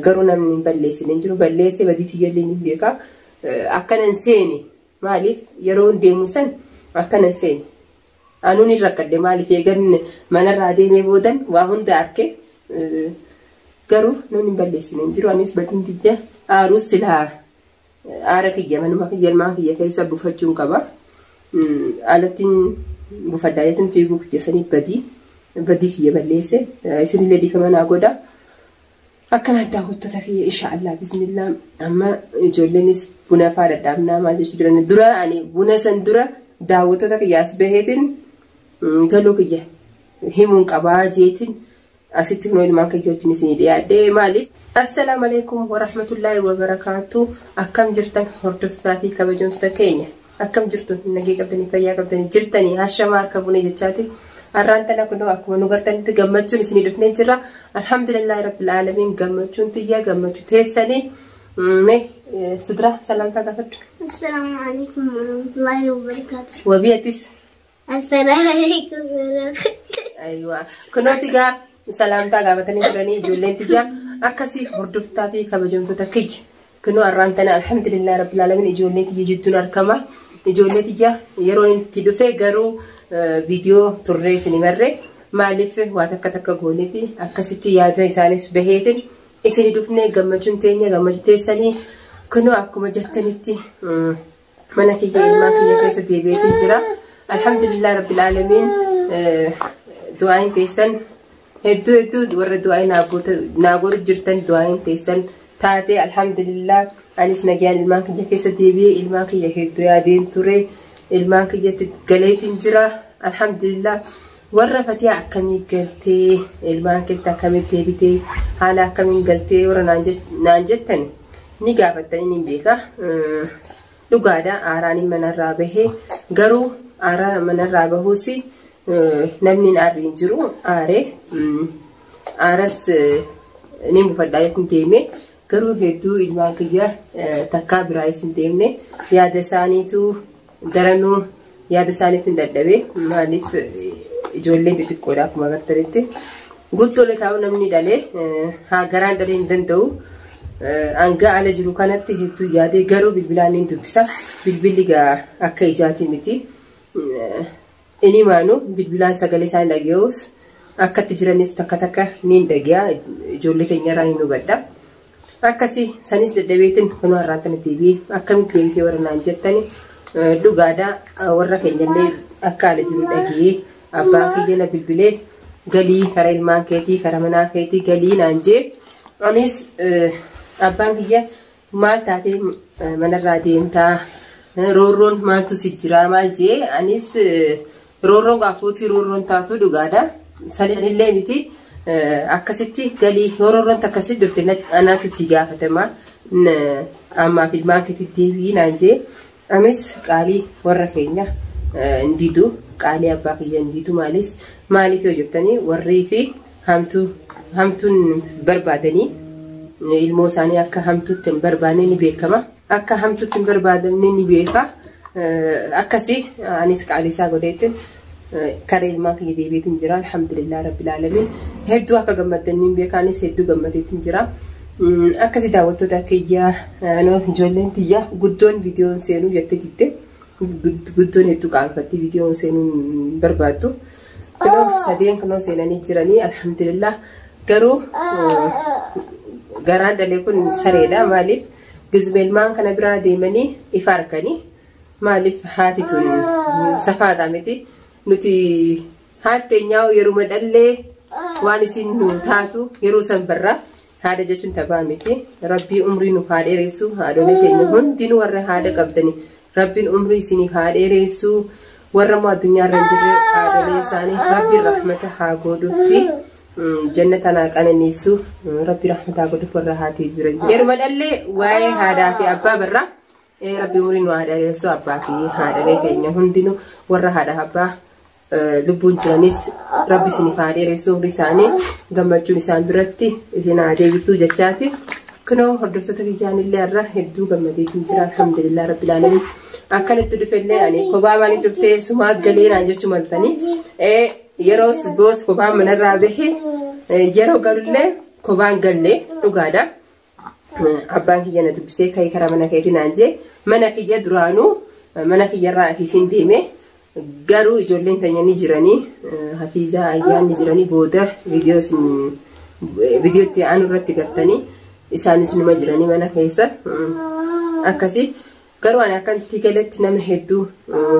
Garuu namni hin balleessine hin jiru. Balleessee badii tiyyallee ni beeka. Akkana hin seene maaliif yeroo deemu san akkana hin seene. Anuun hin rakkadhe maaliif eegan manarraa deemee boodan waa hunda arke. Garuu namni hin balleessine hin jiru. Anis badiin tiyya aaruus silaa aara kiyya manuma kiyya ilmaan kiyya keessa buufachuun qaba. Alattiin buufadhaa jechuun fiiguu kiyya saniif badii badii kiyya balleesse isinillee dhiifama naa godha. Akkanatti daawwattoota kiyya inshaallah bismillah amma ijoolleenis buna faa dhadhaabnaa maal jechuu jiran dura ani buna san dura daawwattoota kiyya as baheetiin galuu kiyya himuun qabaa jeetiin asitti kunoo ilmaan kiyya wajjin isinii dhiyaadhee maaliif. Assalaamu alaikum warahmatullaahi wabarakaatu. Akkam jirtan hordoftootaa fi kabajamtoota keenya. Akkam jirtu nagee qabdanii fayyaa qabdanii jirtanii hashamaa akka bune jechaati. Har'aan tana kunoo akkuma nu gartanitti gammachuun isinii dhufnee jira. Alhamdulillaahi rabbil aalamiin gammachuun tiyya gammachuu teessanii. Mee sidra salaamtaa gaafadhu. Assalaamu alaikum warahmatullahi wabarakatuh. Wabii atis. Assalaamu alaikum warahmatullahi. Aywa. Kunooti gaa salaamtaa gaafatanii turanii ijoolleen tiyya akkasii hordoftaa fi kabajamtoota kiyya. Kunoo har'aan tana alhamdulillah rabbil aalamiin ijoollee tiyya jidduun argama. Ijoollee tiyya yeroo itti dhufe garuu viidiyoo turree isin marree maaliif waa takka takka gooneeti akkasitti yaada isaanis baheetin isin dhufne gammachuun teenya gammachuu teessanii kunoo akkuma jettanitti mana kiyya ilmaan kiyya keessa deebi'eetiin jira. Alhamdulillah rabbil aalamiin du'aayin teessan hedduu hedduu warra du'aayin naa godhu jirtan du'aayin teessan taate alhamdulillah anis nagaan ilmaan kiyya keessa deebi'ee ilmaan kiyya hedduu yaadeen ture ilmaan kiyyatti galeetiin jira alhamdulillah warra fatiyaa akkamii galtee ilmaan keetti akkamii deebitee haala akkamiin galtee warra naan jettan ni gaafattanii ni beeka. Dhugaadha aaraan manarraa bahee garuu aaraa manarraa bahuus namni hin aarri hin jiru aaree aaras ni bufadhaa jechuun deeme garuu hedduu ilmaan kiyya takkaa biraayis hin deemne yaada isaaniitu daranuu yaada isaaniitiin dadhabee maaliif ijoolleen xixiqqoodha akkuma agartanitti guddoolee taa'u namni dhalee haa garaan dhalee hin danda'u. Hanga ala jiru kanatti hedduu yaadee garuu bilbilaan ni dubbisa. Bilbilli gaa akka ijaatii miti. Inni maanu bilbilaan sagalee isaan dhaga'us akkatti jiranis takka takka ni dhaga'a. Ijoollee keenyarraa ni hubadha. Akkasii sanis dadhabeetiin kunoo har'aan tana deebi'ee akkamitti deebitee warra naan jettani dhugaadha warra keenyallee akka ala jiru dhaga'ee abbaan kiyya na bilbilee galii karaa ilmaan keetii karaa manaa keetii galii naan jee anis abbaan kiyya maal taatee manarraa deemtaa roorroon maaltu si jira maal jee anis roorroon gaafuutii roorroon taatu dhugaadha sanillee miti akkasitti galii yoo roorroon akkasitti dhufte anaatu itti gaafatama ammaaf ilmaan keetti deebi'i naan jee anis qaalii warra keenya hin didu qaalii abbaa kiyya hin didu maalis maaliif yoo jettanii warrii fi hamtuun barbaadanii ilmoo isaanii akka hamtuutti hin barbaanne ni beekama. Akka hamtuutti hin barbaadamne ni beeka. Akkasii anis qaalii isaa godheetiin karaa ilmaan kiyya deebiitiin jira. Alhamdulillah rabbil aalamiin. Hedduu akka gammaddan ni beeka. Anis hedduu gammadeetiin jira. Akkasii daawwattoota kiyya ijoolleen tiyya guddoon viidiyoon seenuu jettee jirte. Guddoon hedduu qaanfatti viidiyoon seenuu hin barbaaddu. Kunoo sadeen kunoo seenanii jiranii alhamdulillah. Garuu garaan dhalee kun sareedha. Maaliif gizme ilmaan kana biraa deemanii ifa arganii maaliif haati tun safaadha miti. Nuti haati teenyaa yeruma dhallee waan isin nu taatu yeroo san barra haadha jechuun taphaa miti. Rabbii umrii nuuf haa dheeressu haadholee keenya hundinuu warra haadha qabdani. Rabbiin umrii isiniif haa dheeressu warra immoo addunyaarra hin jirre haadholee isaanii rabbiin rahmata haa godhuufi. Jannata naa qananiisu rabbi rahmata haa godhuuf warra haatii bira jiru. Yeruma dhallee waa'ee haadhaa fi abbaa barra rabbi umrii nu haa dheeressu abbaa fi haadholee keenya hundinuu warra haadha abbaa lubbuun jiranis rabbi isiniif haa dheeressu umrii isaanii gammachuun isaan biratti isin haa deebisuu jechaati. Kunoo hordoftoota kiyyaan illee har'a hedduu gammadeetiin jira alhamdulillah rabbil aalamiin. Akkanatti dhufellee ani kophaa maaliif dhuftee sumaa galee naan jechuu maltanii. Yeroo boos kophaa manarraa bahe yeroo galullee Kophaan gallee dhugaadha. Abbaan kiyya na dubbisee ka'ee karaa mana keetii naan jee mana kiyya duraanuu mana kiyyarraa afiifiin deeme garuu ijoolleen tanya ni jiranii hafiizaa ayyaan ni jiranii booda viidiyootti aanu irratti gartanii isaanis numa jiranii mana keessa akkasii garuu ani akkanatti galatti nama hedduu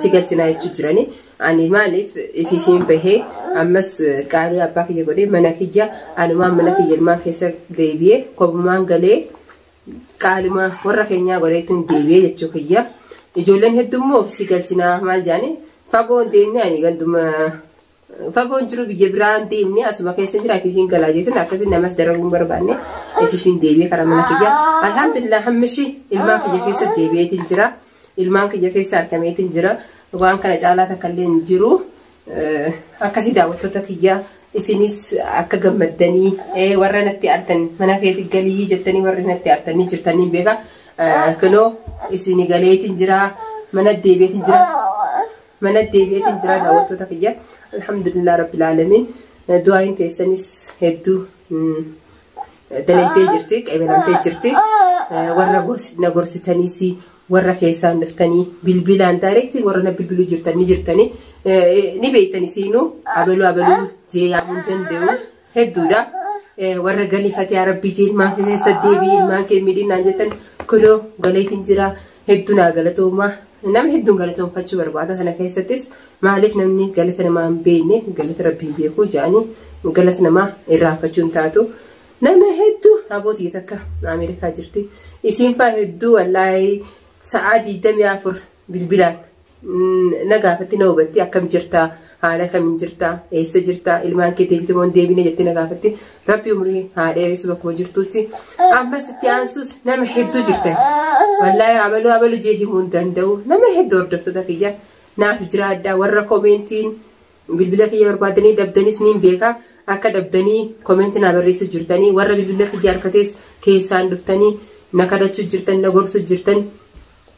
si galchinaa jechuu jiranii ani maaliif ifiifiin bahee ammas qaalii abbaa kiyya godhee mana kiyya anumaan mana kiyya ilmaan keessa deebi'ee kophumaan galee qaalima warra keenyaa godheetiin deebi'ee jechuu kiyya. Ijoolleen heddummoo si galchinaa maal jedhanii fagoon deemnee ani ganduma fagoon jiru biyya biraan deemnee asuma keessa jira ifiifiin galaa jeetin akkasii namas dararuu hin barbaanne ifiifiin deebi'ee karaa mana kiyya. Alhamdulillah hammishi ilmaan kiyya keessa deebi'eetiin jira. Ilmaan kiyya keessa argameetiin jira. Waan kana caalaa takka illee hin jiru. Akkasii daawwattoota kiyya isinis akka gammaddanii warra natti aartan mana keetti galii jettanii warri natti aartanii jirtanii beeka. Kunoo isin galeetiin jira mana deebi'eetiin jira. Mana deebi'eetiin jira daawwattoota kiyya. Alhamdulillah rabbil aalamiin. Du'aayin teessanis hedduu dalagdee jirti qabeelamtee jirti. Warra na gorsitaniis warra keessaan dhuftanii bilbilaan daayireektii warra na bilbiluu jirtanii jirtanii ni beektani siinuu abaluu abaluu jee yaamuu danda'u hedduudha. Warra galifatee rabbii jee ilmaan keessa deebii ilmaan kee miidhinaan jettan kunoo galeetiin jira hedduu naa galatoomaa. Nama hedduun galatoomfachuu barbaada kana keessattis maaliif namni galata namaa hin beekne galata rabbii beekuu jedhanii galata namaa irraanfachuu hin taatu. Nama hedduu abbootii takka Ameerikaa jirti. Isiin faa hedduu wallaahi sa'aa 24 bilbilaan na gaafatti na hubatti akkam jirtaa haala kamiin jirtaa eessa jirtaa ilmaan kee deebite moo hin deebine jettee na gaafatti rabbi umrii haa dheeressu bakkuma jirtutti ammas itti aansus nama hedduu jirtan wallaahi abaluu abaluu jee himuu hin danda'u nama hedduu hordoftoota kiyya naaf jiraadhaa warra koomeentiin bilbila kiyya barbaadanii dhabdanis niin beeka akka dhabdanii koomeentii naa barreessuu jirtanii warra bilbila kiyya harkatees keessaan dhuftanii na kadhachuu jirtan na gorsuu jirtan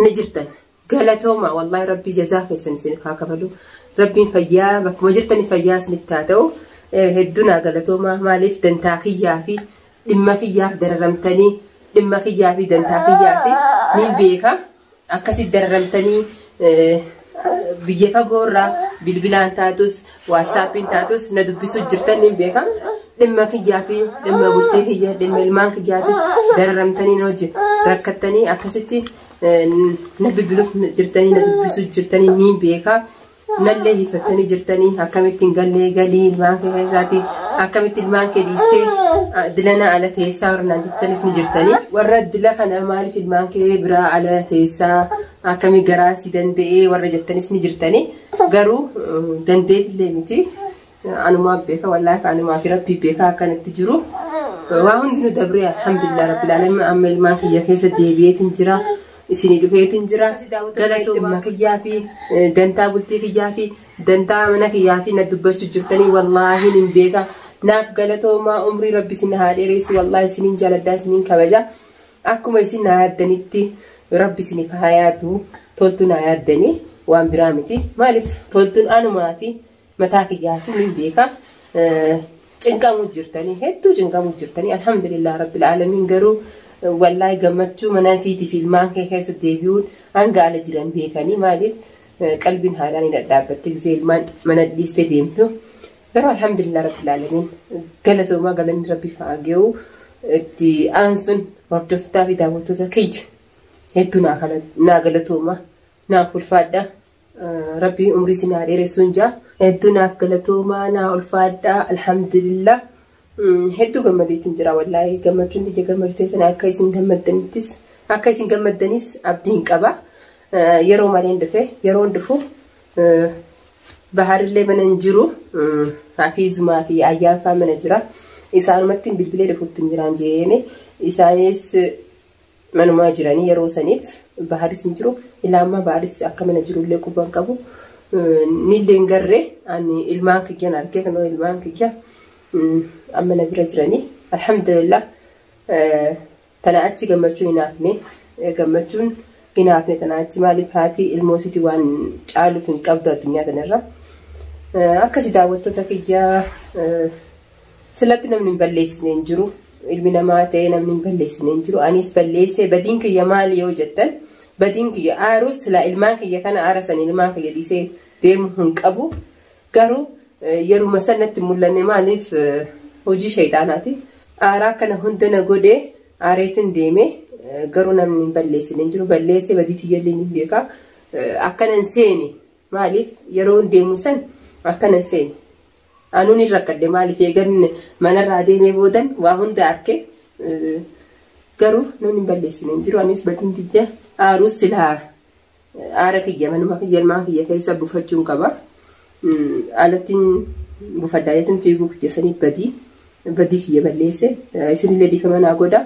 ni jirtan. Galatooma wallahi rabbii jazaa keessan isiniif haa kafalu. Rabbiin fayyaa bakkuma jirtanii fayyaa isinitti haa ta'u. Hedduu naa galatooma maaliif dantaa kiyyaa fi dhimma kiyyaaf dararamtanii dhimma kiyyaa fi dantaa kiyyaa fi niin beeka akkasitti dararamtanii biyya fagoorraa bilbilaan taatus waatsaappiin taatus na dubbisuu jirtan niin beeka. Dhimma kiyyaa fi dhimma bultii kiyya dhimma ilmaan kiyyaatis dararamtanii na wajjin rakkattanii akkasitti na bilbiluuf jirtanii na dubbisuu jirtanii niin beeka. Nallee hiifattanii jirtanii akkamittiin gallee galii ilmaan kee keessaati akkamitti ilmaan kee dhiistee dilana ala teessaa warra naan jettanis ni jirtanii. Warra dila kana maaliif ilmaan kee biraa ala teessaa akkamii garaa si danda'ee warra jettanis ni jirtanii. Garuu dandeetillee miti. Anumaa beeka wallaahi anumaa fi rabbii beeka akkanatti jiru. Waa hundinuu dabree alhamdulillah rabbil aalamiin amma ilmaan kiyya keessa deebi'eetiin jira. Isinii dhufeetiin jira. Galatooma kiyyaa fi dantaa bultii kiyyaa fi dantaa mana kiyyaa fi na dubbachuu jirtanii wallaahi hin beeka. Naaf galatoomaa umrii rabbi isin haa dheeressu wallaahi isiniin jaaladhaa isiniin kabaja. Akkuma isin na yaaddanitti rabbi isiniif haa yaadu toltu na yaaddanii waan biraa miti. Maaliif toltuun anumaa fi mataa kiyyaa fi hin beeka. Cinqamuu jirtanii hedduu cinqamuu jirtanii alhamdulillah rabbil aalamiin garuu wallaahi gammachuu mana fiitii fi ilmaan kee keessa deebi'uun hanga ala jiran beekanii maaliif qalbiin haalaan hin dhadhaabbatte gisee ilmaan mana dhiistee deemtu. Garuu alhamdulillah rabbil aalamiin galatoomaa galanni rabbiif haa ga'u itti aansuun hordoftootaa fi daawwattoota kiyya hedduu naa galatoomaa naaf ulfaadha. Rabbi umrii isin haa dheeressuun jaa hedduu naaf galatoomaa naa ulfaadha alhamdulillah. Hedduu gammadeetiin jira wallaahi gammachuun tiyya gammachuu teessan akka isin gammaddanittis akka isin gammaddanis abdiin qaba. Yeroo maleen dhufe yeroon dhufu baharillee mana hin jiru hafiizumaa fi ayyaan fa'aa mana jira. Isaanumatti bilbilee dhufuutti hin jiraan jeene isaanis manumaa jiranii yeroo saniif baharis hin jiru. Ilaa ammaa baharis akka mana jirullee quban qabu. Nillee hin garree ani ilmaan kiyyaan argee kanoo ilmaan kiyya amma na bira jiranii alhamdulillah tana achi gammachuun hin hafne gammachuun hin hafne tana achi maaliif haati ilmoo isiitii waan caaluuf hin qabdu addunyaa tanarra. Akkasi daawwattoota kiyyaa silatti namni hin balleessine hin jiru. Ilmi namaa ta'ee namni hin balleessine hin jiru. Anis balleessee badiin kiyya maali yoo jettan badiin kiyya aarus silaa ilmaan kiyya kana aara san ilmaan kiyya dhiisee deemu hin qabu. Garuu yeruma san natti mul'anne maaliif hojii shayxaanaati. Aaraa kana hunda na godhee aareetiin deeme garuu namni hin balleessine hin jiru. Balleessee badii tiyyallee ni beeka. Akkana hin seene maaliif yeroo hin deemu san akkana hin seene. Anuun hin rakkadhe maaliif eegan manarraa deemee boodan waa hunda arke garuu namni hin balleessine hin jiru. Anis badiin tiyya aarus silaa aara kiyya manuma kiyya ilmaan kiyya keessa buufachuun qaba. Alattiin buufadhaa jechuun fiiguu kiyya sanii badii kiyya balleesse isinillee dhiifama naa godha.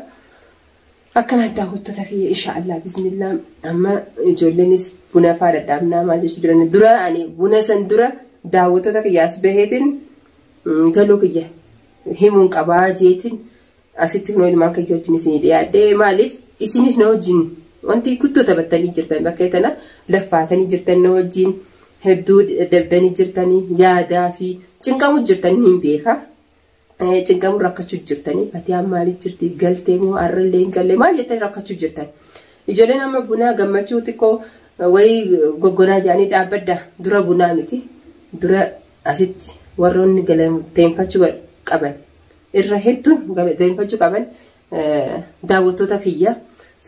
Akkanatti daawwattoota kiyya inshaallah bismillah amma ijoolleenis buna fa'aa dhadhaabnaa maal jechuu jiran dura ani buna san dura daawwattoota kiyya as baheetiin galuu kiyya himuun qabaa jeetiin asitti kunoo ilmaan kiyya wajjin isinii dhiyaadhee maaliif isinis na wajjin wanti guddoo taphattanii jirtan bakka tana laffaatanii jirtan na wajjin hedduu dadhabdanii jirtanii yaadaa fi cinqamuu jirtanii hin beeka. Cinqamuu rakkachuu jirtanii fatiyaan maaliif jirti galtee moo har'allee hin galle maal jettanii rakkachuu jirtan. Ijoolleen amma bunaa gammachuu xiqqoo wayii goggonaa jedhanii dhaabbadda dura bunaa miti dura asitti warroonni galateeffachuu qaban irra hedduun galateeffachuu qaban daawwattoota kiyya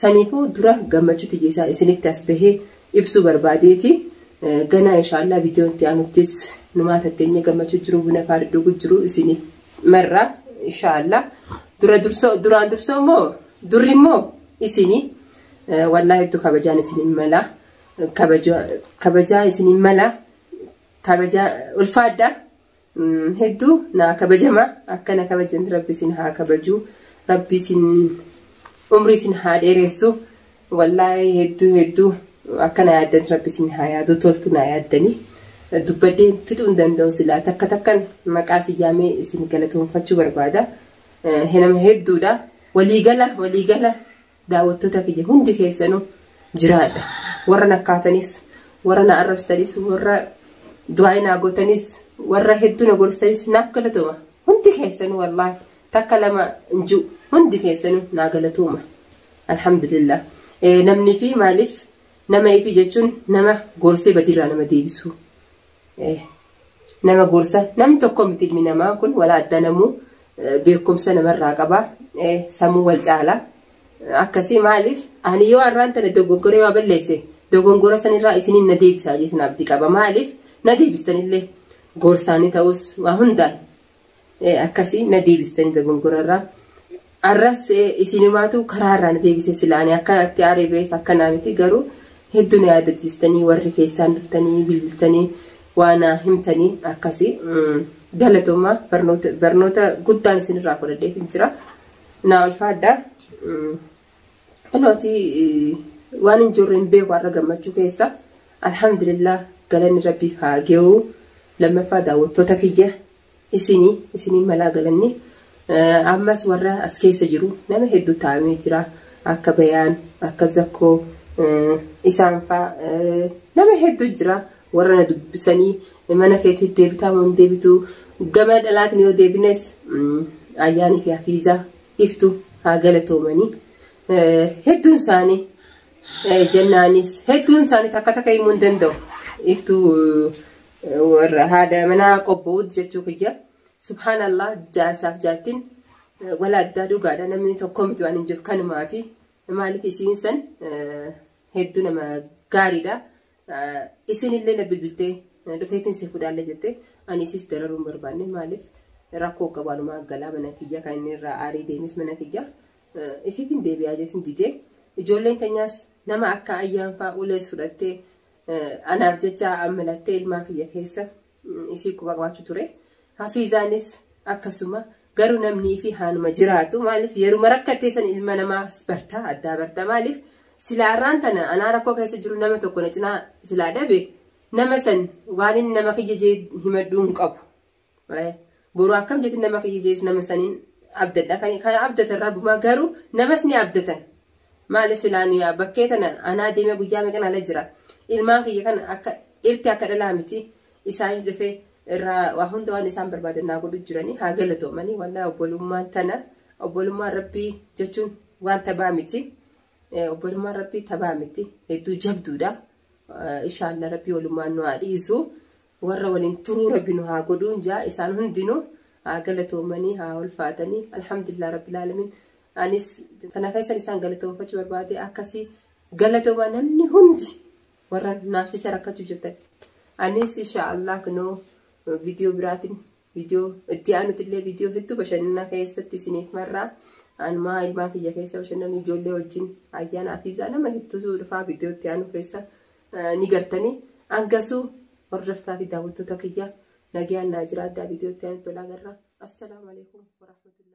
saniifuu dura gammachuu tiyya isinitti as bahee ibsuu barbaadeeti. Ganaa inshaallah viidiyoon itti aanuttis numaa tatteenya gammachuu jiru buna fa'aa dhuguu jiru isiniif marra inshaallah. Duraan dursoo immoo durri immoo isinii wallaahi hedduu kabajaan isiniin mala kabajaa isiniin mala kabajaa ulfaadha hedduu naa kabajama akkana kabajan rabbi isin haa kabaju rabbi isin umrii isin haa dheeressu wallaahi hedduu hedduu akkana yaaddan rabbi isin haa yaadu toltu naa yaaddanii dubbadhee fixuu hin danda'u silaa takka takkan maqaa siyaamee isin galatoonfachuu barbaada. Nama hedduudha waliigala daawwattoota kiyya hundi keessanuu jiraadha. Warra nakkaatanis warra na arrabsitanis warra du'aa naa gootanis warra hedduu na gorstanis naaf galatooma. Hundi keessanuu wallaahi takka lama hin jiru hundi keessanuu naa galatooma. Alhamdulillah. Namni fi maaliif nama ifi jechuun nama gorsee badiirraa nama deebisu. Nama gorsa namni tokko miti ilmi namaa kun wala adda namuu beekumsa namarraa qaba sammuu wal caala. Akkasii maaliif ani yoo har'aan tana dogoggoree waa balleesse dogoggora sanirraa isiniin na deebisaa jeetiin abdii qaba. Maaliif na deebistanillee gorsaanii ta'us waa hundaan akkasii na deebistanii dogoggorarraa. Arras isinumaatu karaarraa na deebise silaanii akkanatti aaree bees akkanaa miti garuu hedduu na yaadachiistanii warri keessaan dhuftanii bilbiltanii waan himtanii akkasii galatoomaa barnoota guddaan isinirraa fudhadheef hin jira. Naa ulfaadha. Kunooti waan hin jirre hin beeku har'a gammachuu keessa alhamdulillah galanni rabbiif haa ga'u. Lammaffaa daawwattoota kiyya isinii malaa galanni ammas warra as keessa jiru nama hedduu taa'amee jira akka bayaan akka zakkoo isaan fa'aa nama hedduu jira warra na dubbisanii mana keetti deebitaa moo hin deebitu gama dhalaatiin yoo deebines ayyaanii fi hafiizaa iftu haa galatoomanii hedduun isaanii jennaanis hedduun isaanii takka takka himuu hin danda'u iftu warra haadha manaa qophaa'uutti jechuu kiyya. Subhaanallah jaarsaaf jaartiin wala addaa dhugaadha namni tokko miti waan hin jiru kanumaafi maaliif isiin san hedduu nama gaariidha. Isinillee na bilbiltee dhufeetiin si fudhaalle jettee ani isis dararuu hin barbaanne maaliif rakkoo qabaanumaa galaa mana kiyya kan inni irraa aarii deemes mana kiyya ifiif hin deebi'aa jeetiin didee ijoolleen teenyaas nama akka ayyaan fa'aa ulees fudhattee anaaf jecha ammalattee ilmaan kiyya keessa isii quba qabaachuu ture. Hafiizaanis akkasuma garuu namni fi haanuma jiraatu maaliif yeruma rakkatee san ilma namaa bartaa addaa bartaa maaliif silaarraan tana anaa rakkoo keessa jiru nama tokko na cinaa silaa dhabe nama san waan inni nama kiyya jee himadhuu hin qabu. Boruu akkam jetti nama kiyya jees nama saniin abdadha kan abdatan rabbumaa garuu namas ni abdatan. Maaliif silaan bakkee tana anaa deemee guyyaa meeqan ala jira ilmaan kiyya kana akka irti akka dhalaa miti isaan dhufee irraa waa hunda waan isaan barbaadan naa godhu jiranii haa galatoomanii wallaahi obbolummaan tana Obbolummaan Rabbii jechuun waan tabaa miti. Obbolummaan Rabbii tabaa miti. Hedduu jabduudha. Inshaalla Rabbii walummaan nu haa dhiisu. Warra waliin turuu Rabbi nu haa godhuun jaa isaan hundinuu haa galatoomanii haa ulfaatanii. Alhamdulillah Rabbil Aalamiin. Anis kana keessan isaan galatoomfachuu barbaade akkasii galatoomaa namni hundi warra naaf jecha rakkachuu jirtan. Anis inshaallah kunoo viidiyoo biraatiin viidiyoo itti aanutti illee viidiyoo hedduu bashannana keessatti isiniif marraa. Anumaa ilmaan kiyya keessa bashannanu ijoollee wajjin ayyaana afiizaa nama hedduutu dhufaa viidiyoo itti aanu keessa ni gartanii. Hangasuu hordoftaa fi daawwattoota kiyya nagayaan naa jiraadhaa viidiyoo itti aanu tolaa garraa. Assalaamu alaikum warahmatullahi.